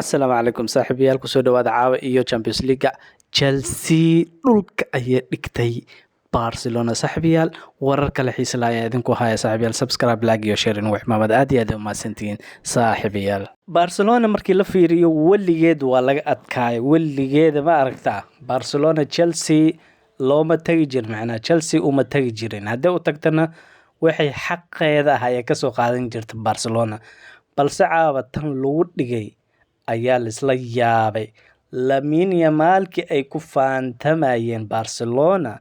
Asalaamu calaykum saaxiibayaal, kusoo dhawaada caawa iyo Champions League. Chelsea dhulka ayay dhigtay Barcelona. Saaxiibayaal, warar kale xiise leh ayaa idinku haya. Saaxiibayaal, subscribe, like iyo share inuu cimaamad. Aad iyo aad u mahadsantihiin, saaxiibayaal. Barcelona markii la fiiriyo, weligeed waa laga adkaayay. Weligeeda ma aragtaa, Barcelona Chelsea looma tagi jirin, macnaha Chelsea uma tagi jirin. Haddii u tagtana, waxay xaqeeda ah ayay kasoo qaadan jirta Barcelona. Balse caawa tan lagu dhigay ayaa laisla yaabay. Lamine Yamalkii ay ku faantamayeen Barcelona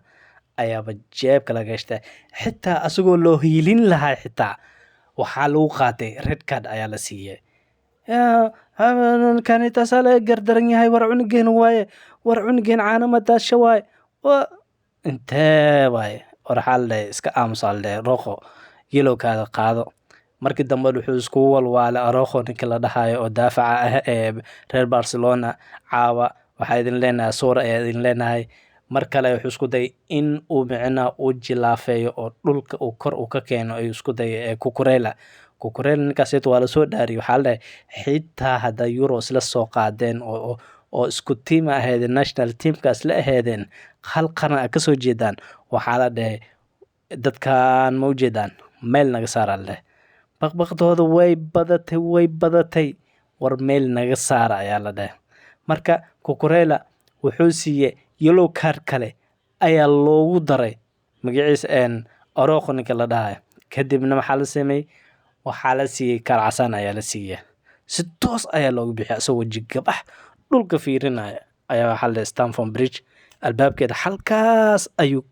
ayaaba jeebka laga gashtay. Xitaa asagoo loo hiilin lahaa, xitaa waxaa lagu qaatay red card ayaa la siiyey. Kani taasaa laga gardaran yahay. War cunugeen waaye, war cunugeen caano ma daasho waaye, intee waaye? War waxaa la dhahay iska aamusaa, la dhahay Araujo yellow kaada qaado. Markii dambe wuxuu iskugu walwaalay Araujo, ninka la dhahayo oo daafaca ah ee reer Barcelona. Caawa waxaa idin leenahay suura ayaa idin leenahay. Mar kale wuxuu isku dayay in uu micnaha uu jilaafeeyo oo dhulka uu kor uu ka keeno ayuu isku dayay ee Cucurella. Cucurella ninkaas waa lasoo dhaariyay. Waxaa la dhahay xitaa hadda Euro isla soo qaadeen oo isku team ahaydeen, national teamkaas la ahaydeen, hal qaran a kasoo jeedaan, waxaa la dhahay dadkan ma ujeedaan, meel naga saara la dhahay. Baqbaqdooda way badatay, way badatay. War meel naga saara ayaa la dhahay. Marka Cucurella wuxuu siiyey yellow card kale ayaa loogu daray, magaciisa Araujo ninka la dhahayo. Kadibna maxaa la sameeyey? Waxaa la siiyey kaar casaan ayaa la siiyey. Si toos ayaa loogu bixiyay isagoo jigabax dhulka fiirinaya ayaa waxaa la dhahay Stamford Bridge albaabkeeda halkaas ayuu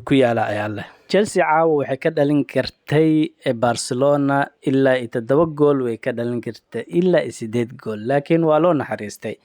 ku yaalaa ayaa leh. Chelsea caawa waxay ka dhalin kartay Barcelona ilaa iyo 7 gool, way ka dhalin kartay ilaa iyo 8 gool, laakiin waa loo naxariistay.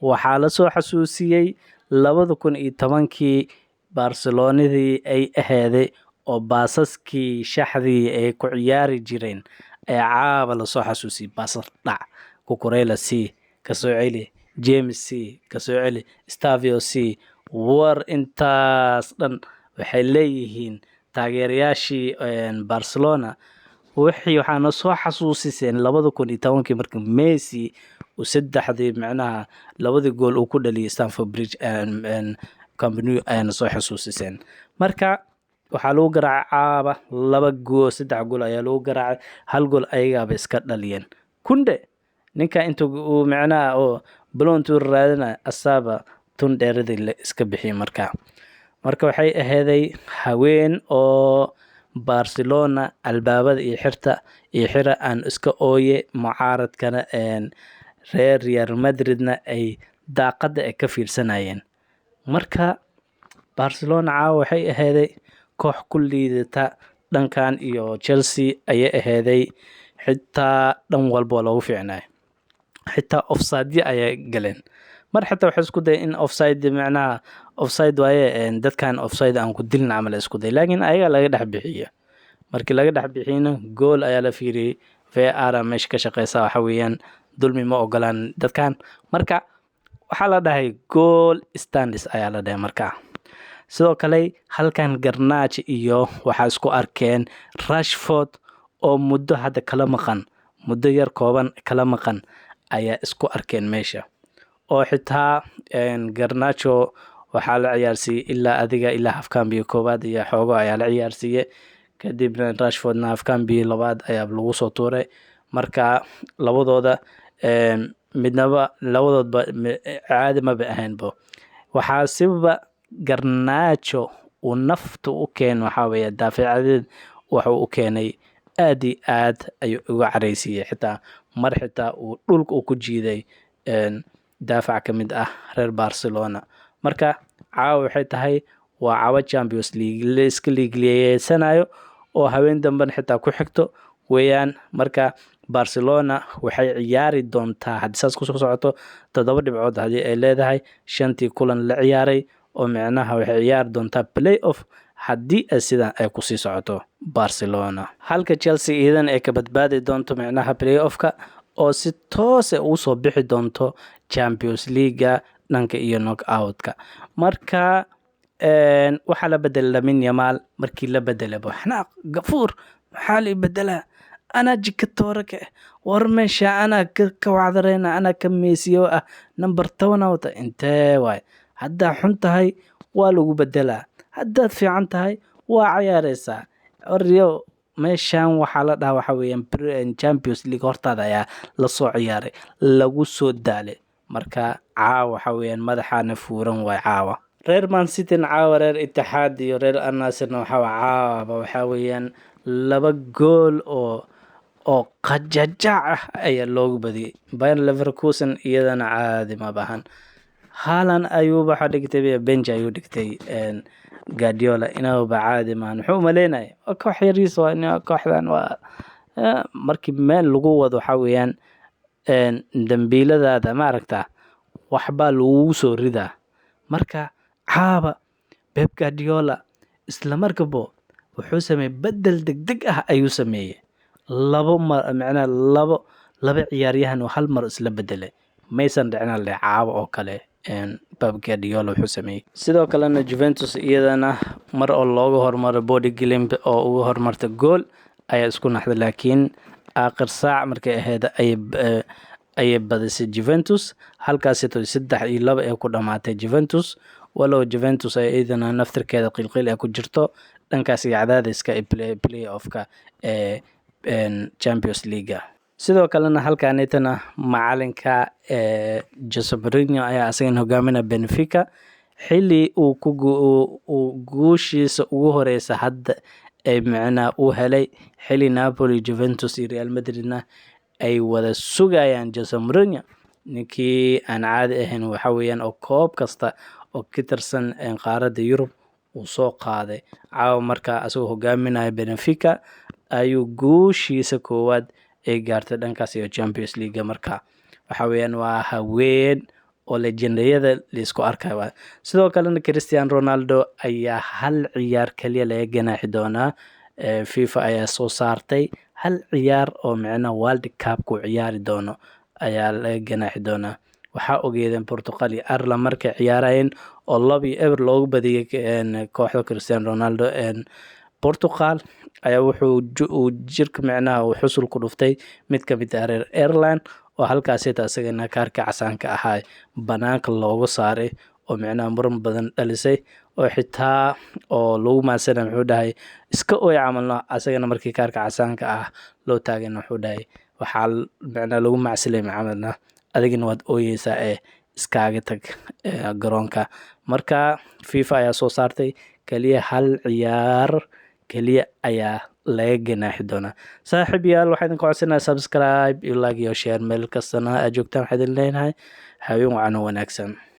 Waxaa lasoo xasuusiyey 2010-kii Barcelonadii ay aheeday oo baasaskii shaxdii ay ku ciyaari jireen ayaa caawa lasoo xasuusiyey. Baasas dhac, Cucurella c kasoo celi, James c kasoo celi, Estevao c. War intaas dhan waxay leeyihiin taageerayaashii Barcelona, wixii waxaana soo xasuusiseen 2010-kii markii Messi uu saddexdii, micnaha labadii gool uu ku dhaliyay Stamford Bridge, Camp Nou ayaana soo xasuusiseen. Marka waxaa lagu garaacay caaba laba gool, saddex gool ayaa lagu garaacay, hal gool ayagaaba iska dhaliyeen. Kounde ninka inta uu micnaha oo baloontuu raadinaya asaaba tun dheeradii la iska bixiyay. Marka waxay aheeday haween oo Barcelona albaabada iyo xirta iyo xira aan iska ooye, mucaaradkana reer Real Madridna ay daaqada ay ka fiirsanayeen. Marka Barcelona caawa waxay aheeday koox ku liidata dhankan iyo Chelsea ayay aheeday. Xitaa dhan walba waa loogu fiicnay, xitaa offside ayay galeen. Mar xitaa waxay isku day in offside, micnaha offside waaye, dadkan offside aan ku dilin camal isku day, laakiin ayaga laga dhex bixiyo. Markii laga dhex bixiyna, gool ayaa la fiiriyey. VAR meesha ka shaqeysa waxa weeyaan dulmi ma ogolaan dadkan. Marka waxaa la dhahay goal stands ayaa la dhahay. Marka sidoo kale halkan Garnacho iyo waxaa isku arkeen Rashford oo muddo hadda kala maqan, muddo yar kooban kala maqan ayaa isku arkeen meesha. Oo xitaa Garnacho waxaa la ciyaarsiiyey ilaa adiga ilaa half-kambiga koowaad iyo xoogo ayaa la ciyaarsiiyey. Kadibna Rashfordna half-kambiga labaad ayaa lagu soo tuuray. Marka labadooda midnaba, labadoodba caadi maba ahaynbo. Waxaa siba Garnacho uu nafta u keenay, waxaa weeye daafacadeed wuxuu u keenay aad iyo aad ayuu uga careysiiyey. Xitaa mar xitaa uu dhulka uu ku jiiday daafac ka mid ah reer Barcelona. Marka caawa waxay tahay waa caawa Champions League la iska liigliyeysanayo oo haween dambena xitaa ku xigto weeyaan. Marka Barcelona waxay ciyaari doontaa, haddii saas kusoo socoto, 7 dhibcood haddii ay leedahay shantii kulan la ciyaaray, oo micnaha waxay ciyaari doontaa play off haddii ay sidan ay kusii socoto Barcelona, halka Chelsea iyadan ay ka badbaadi doonto micnaha play offka oo si toos ah ugu soo bixi doonto Champions League dhanka iyo knock outka. Marka waxaa la bedelay Lamine Yamal. Markii la bedelay, xanaaq gafuur, maxaa la bedelaa? Anaa jika toore ka ah, war meesha anaa ka wacdareyna, anaa ka meesiyo ah, number 10 wata. Intee waay? Haddaa xun tahay waa lagu bedelaa, haddaad fiican tahay waa ciyaareysaa. Oryo meeshan waxaa la dhahaa waxa weeyaan Champions League hortaada ayaa lasoo ciyaaray, lagu soo daalay. Marka caawa waxa weeyaan madaxaana fuuran waay caawa. Reer Man City caawa, reer Itixaad iyo reer Al Nassrna waxaa caawaba waxaa weeyaan 2 gool oo qajajac ah ayaa loogu badiyay. Bayer Leverkusen iyadana caadi ma bahan. Haaland ayuu waxa dhigtay bench ayuu dhigtay Guardiola, inaba caadi maahan. Muxuu u maleynaya waa koox yariis, waa kooxdan, waa markii meel lagu wado waxaa weeyaan dambiiladaada ma aragtaa waxbaa lagugu soo ridaa. Marka caaba Pep Guardiola isla markaba wuxuu sameeyey bedel degdeg ah ayuu sameeyey, labo mar, macnaha laba ciyaaryahan oo hal mar isla bedelay maysan dhicin le caawa oo kale Pep Guardiola wuxuu sameeyey. Sidoo kalena Juventus iyadana mar oo looga hormaray Bodø Glimt oo uga hormartay gool ayaa isku naxday, laakiin aakhir saac markay ahayd ayay badisay Juventus, halkaasito 3-2 ee ku dhamaatay Juventus. Walow Juventus ay iyadana naftirkeeda qilqil ay ku jirto dhankaas iyo cadaadiska ee play off-ka ee Champions League. Sidoo kalena halkaanitana macalinka Jose Mourinho ayaa asagana hogaaminaya Benfica xilli uu ku uu guushiisa ugu horeysa hadda ay macnaha uu helay, xilli Napoli, Juventus iyo Real Madridna ay wada sugayaan Jose Mourinho, ninkii aan caadi ahayn waxa weeyaan oo koob kasta oo ka tirsan qaaradda Yurub uu soo qaaday. Caawa markaa asagoo hogaaminaya Benfica ayuu guushiisa koowaad ay gaartay dhankaas iyo Champions League. Marka waxa weeyaan waa haween oo legendayada laisku arkayo waay. Sidoo kalena Cristiano Ronaldo ayaa hal ciyaar kaliya laga ganaaxi doonaa. FIFA ayaa soo saartay hal ciyaar oo micnaha World Cup ku ciyaari doono ayaa laga ganaaxi doonaa. Waxaa ogeedeen Portugal iyo Ireland markay ciyaarayeen oo 2-0 loogu badiyay kooxda Cristiano Ronaldo Portugal ayaa wuxuu uu jirka micnaha uu xusul ku dhuftay mid ka mid ah reer Ireland, oo halkaasita isagana kaarka casaanka ahaa banaanka loogu saaray, oo micnaha muran badan dhalisay, oo xitaa oo lagu maadsana muxuu dhahay iska ooy camalno. Asagana markii kaarka casaanka ah loo taagana wuxuu dhahay waxaa micnaha lagu macsilay macamalna, adigana waad ooyeysaa ee iskaaga tag garoonka. Marka FIFA ayaa soo saartay kaliya hal ciyaar kaliya ayaa laga ganaaxi doonaa. Saaxiib yaal, waxaa idinka codsanaya subscribe iyo like iyo share. Meel kastana aad joogtaan waxaa idin leenahay habeen wacan oo wanaagsan.